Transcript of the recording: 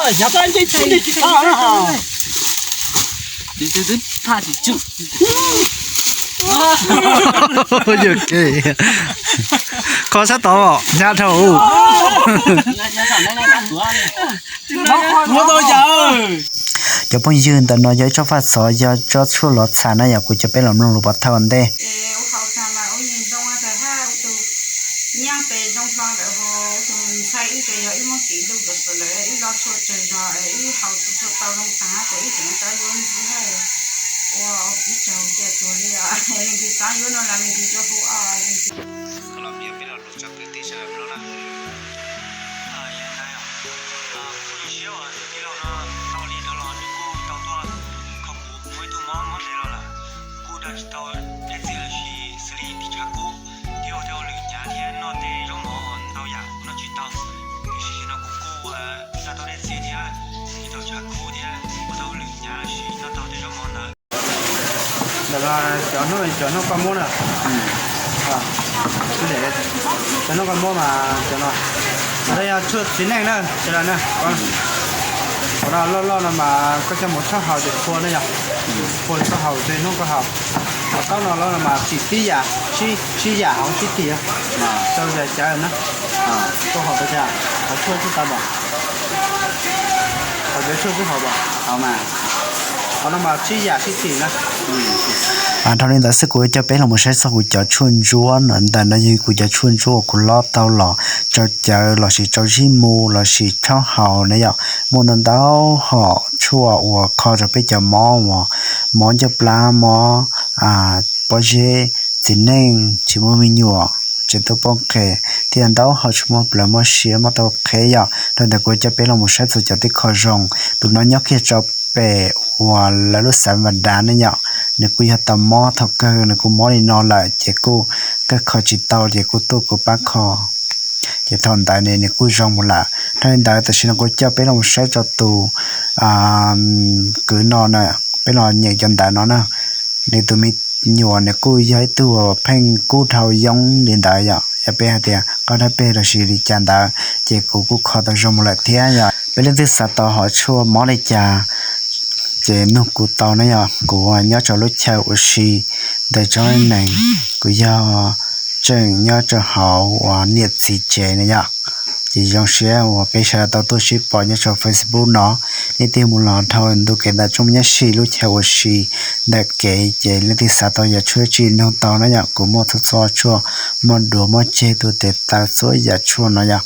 Yog tsis tau, kho sab tod hnyav dhau. Cov phooj ywg, ntawm no yog ib tsob faj xov, yog tsob tshuaj lov txham na yom, kuv coj peb los mloog lus pov thawj ua ntej. Kuv zoo siab uas tus tij laug no tau li rov los nws kuj tau tuaj kho kuv, muaj ib tug mob mob ntev los lawm, kuj da tsis tau dej txias los sis xws li tig tshav kub thiab ua tej hauj lwm hnyav thiab noj tej zaub mov ntau yam kuj noj tsis tau. Tiam sis no kuv kuj da tau dej txias thiab tig tau tshav kub thiab ua tau hauj lwm hnyav los sis noj tau tej zaub mov ntawd. Ntawm no cov hnub, cov hnub koj muab na. Cov hnub koj muab mas cov no, cov no yog tshuaj txiv neej na, sawv daws na. Qhov no loj loj no mas koj coj mus tshuaj haus ces phua na yom, phua li koj haus, tshuaj hnub koj haus. Qhov taub no loj no mas tsim tib yam, tsib yam haus tsib tig, rau yam cawv na. Koj haus tau cas, haus tshuaj tsib tau mas, haus cov tshuaj tsib haus mas, qhov no mas tsib yam tsib tig na. Dhau li ntawd xwb kuv coj peb los mus saib txog kuv cov tshuaj ntsuab no. Ntawm no yog kuv cov tshuaj ntsuab uas kuv lob tau los tsau cawv los sis tsau zib mu los sis tshuaj haus na yom. Muaj ntau ntau hom tshuaj uas kho rau peb cov mob uas mob ncauj plab, mob pob zeb, txiv neej tsis muaj me nyuam, tseem tuaj poob qhe, thiab ntau hom tshuaj mob plawv mob siab mob tau qheb yom. Dhau ntawd kuv coj peb los mus saib txog cov tib qho zoo. Tus no nyob kiag rau pem uas lawv lub xav vas dav ne yom, nws kuj yog tau mob thaum kawg, nws kuj mob li no lawm ces kuj kawg kho tsis tau ces kuj tuaj kuv pab kho. Ces thaum ntawd ne nws kuj zoo mus lawm. Dhau li ntawd tam sim no kuv coj peb los mus saib rau tus kwv no na, peb los nyeem cov ntawv no na. Nws tus me nyuam nws kuj yog ib tug pheej kub dhau yoob li ntawd yom, yog peb hais tias qab dab peg los sis li cas ntawd, ces kuv kuj kho tau zoo mus lawm thiab yom. Peb leej twg xav tau hom tshuaj mob li cas ces nug kuv tau na yom. Kuv nyob rau lub chaw ua si ntawm tsob neeg, kuv yog tseem nyob rau hauv uas niam txiv tsev na yom. Ces zoo siab uas peb sawv daws tau tuaj sib pom nyob rau Facebook no. Leej twg mus los dhau ntu kev ntawm Tsooj Nyab Sij lub chaw ua si ntawm kev ces leej twg xav tau yam tshuaj tsis nug tau na yom. Kuv muaj txhua txhua tshuaj, muaj duav muaj ceg, tuaj tes taw, txhua yam tshuaj no yom.